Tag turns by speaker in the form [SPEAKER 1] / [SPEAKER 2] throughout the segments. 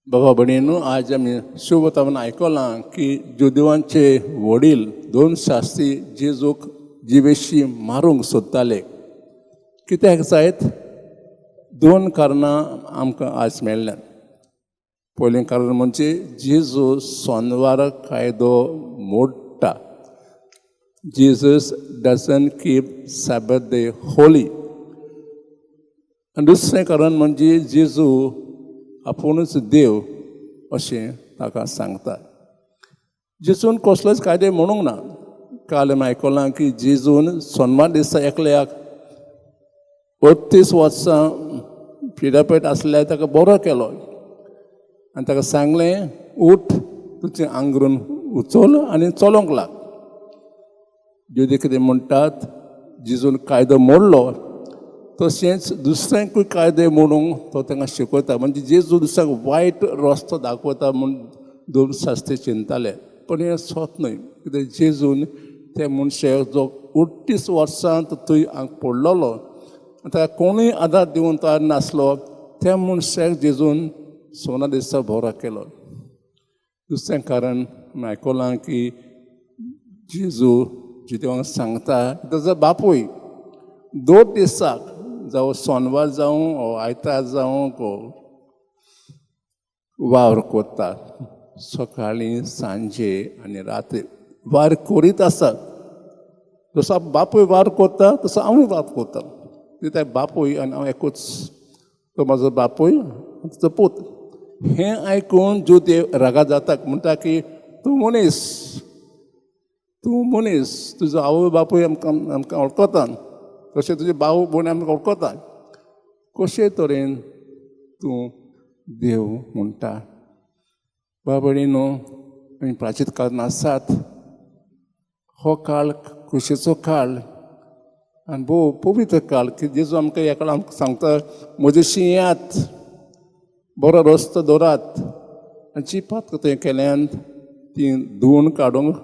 [SPEAKER 1] बाबा भयणीनू, आज आमी शुभतावन आयकलां की जुदेवांचे वडील दोन शास्त्री जेजूक जिवेशी मारूंक सोदताले. कित्याक जायत? दोन कारणां आमकां आज मेळ्ळ्यांत. पयलें कारण म्हणजे जेजू सोनवार कायदो मोडटा. Jesus doesn't keep Sabbath day holy. आनी दुसरें कारण म्हणजे जेजू आपुणूच देव अशें ताका सांगता. जेजून कसलोच कायदे म्हणूंक ना. काल आमी आयकलां की जेजून सोनवार दिसा एकल्याक 38 वर्सां पिडापेट आसल्यार ताका बरो केलो आनी ताका सांगलें, "उठ, तुजें आंगरून उचल आनी चलोंक लाग." ज्योदी कितें म्हणटात, जेजून कायदो मोडलो. तशेंच दुसऱ्यांकूय कायदे मोडूंक तो तांकां शिकयता. म्हणजे जेजू दुसऱ्यांक वायट रस्तो दाखयता म्हूण दोन शास्त्री चिंतताले, पूण हें सत न्हय. कित्याक जेजून त्या मनशाक जो 38 वर्सां थंय पडलेलो, ताका कोणूय आदार दिवंक तयार नासलो, त्या मनशाक जेजून सोना दिसा बरो केलो. दुसरें कारण आमी आयकलां की जेजू जुदेवांक सांगता, ताजो बापूय 2 दिसाक, जावं सोनवार जावं ओ आयतार जावं, वावर करता. सकाळीं, सांजे आनी राती वावर करीत आसा. जसो बापूय वावर करता तसो हांवूय वावर करता. कित्याक बापूय आनी हांव एकूच. तो म्हजो बापूय, तुजो पूत. हें आयकून जुदेव रागा जाता. म्हणटा की तूं मनीस, तूं मनीस, तुजो आवय बापूय आमकां आमकां वळखता, तशें तुजे भाव भयण आमकां वळखता, कशे तरेन तूं देव म्हणटा? भाव भयणीनो, आमी प्राचीत काळान आसात. हो काळ खोशयेचो काळ आनी भोव पवित्र काळ की जेजू आमकां ह्या काळार आमकां सांगता, म्हजेशी येयात, बरो रस्तो दवरात आनी जी पातकां तुवें केल्यात ती धुवून काडूंक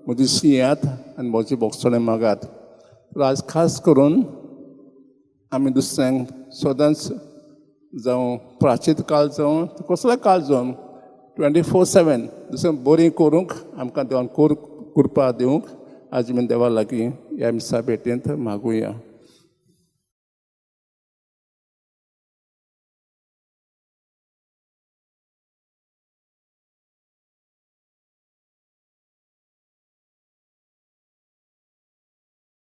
[SPEAKER 1] म्हजेशी येयात आनी म्हजी भोगसणें मागात. तर आज खास करून आमी दुसऱ्यांक सदांच, जावं प्राचीत काळ जावं, कसलोय काळ जावं, 24/7 दुसऱ्यांक बरीं करूंक आमकां देवान कृपा दिवंक आज आमी देवा लागीं ह्या मिसा भेटेंत मागुया.